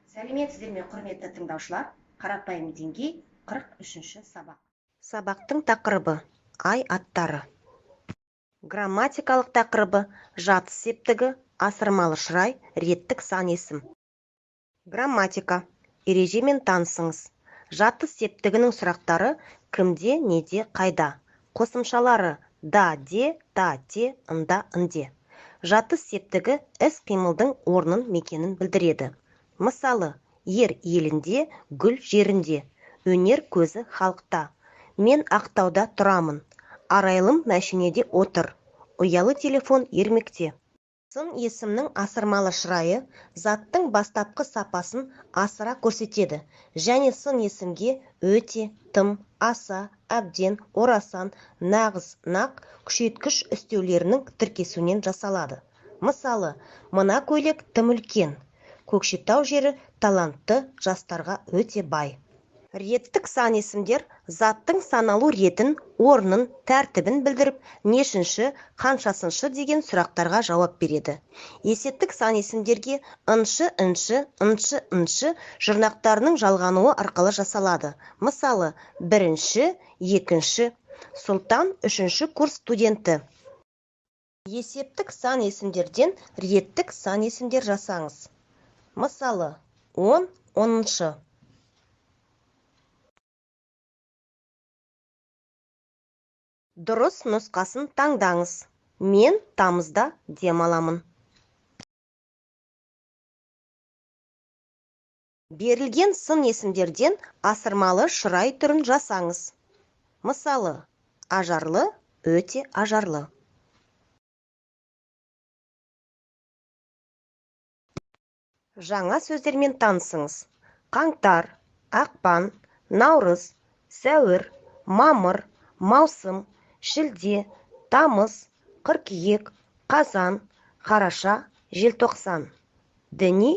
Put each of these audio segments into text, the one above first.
Сәлеметсіздер ме, құрметті тыңдаушылар? Қарапайым деңгей, 43-ші сабақ. Сабақтың тақырыбы ай аттары. Грамматикалық тақырыбы жатыс септігі, асырмалы шырай, реттік сан есім. Грамматика. Ережемен танысыңыз. Жатыс септігінің сұрақтары кімде, неде, қайда. Қосымшалары да, де, та, те, ында, інде. Жатыс септігі іс-қимылдың орнын, мекенін білдіреді. Мысалы, ер елінде, гүл жерінде, өнер көзі халықта. Мен Ақтауда тұрамын. Арайлым мәшинеде отыр. Ұялы телефон ермекте. Сын есімнің асырмалы шырайы заттың бастапқы сапасын асыра көрсетеді және сын есімге өте, тым, аса, әбден, орасан, нағыз, нақ күшейткіш үстеулерінің тіркесуінен жасалады. Мысалы, мына көйлек тым үлкен. Көкшетау жері талантты жастарға өте бай. Реттік сан есімдер заттың саналу ретін, орнын, тәртібін білдіріп, нешінші, қаншасыншы деген сұрақтарға жауап береді. Есептік сан есімдерге ыншы, інші, ыншы, ыншы жұрнақтарының жалғануы арқылы жасалады. Мысалы, бірінші, екінші, Сұлтан үшінші курс студенті. Есептік сан есімдерден реттік сан есімдер жасаңыз. Мысалы, 10, 10-шы. Дұрыс нұсқасын таңдаңыз. Мен тамызда демаламын. Берілген сын есімдерден асырмалы шырай түрін жасаңыз. Мысалы, ажарлы, өте ажарлы. Жаңа сөздермен танысыңыз. Қаңтар, ақпан, наурыз, сәуір, мамыр, маусым, шілде, тамыз, қыркүйек, қазан, қараша, желтоқсан. Діни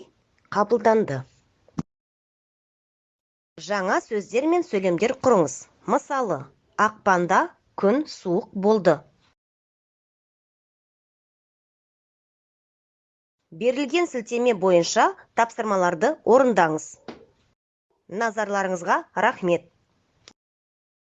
қабылданды. Жаңа сөздер мен сөйлемдер құрыңыз. Мысалы, ақпанда күн суық болды. Берілген сілтеме бойынша тапсырмаларды орындаңыз. Назарларыңызға рахмет.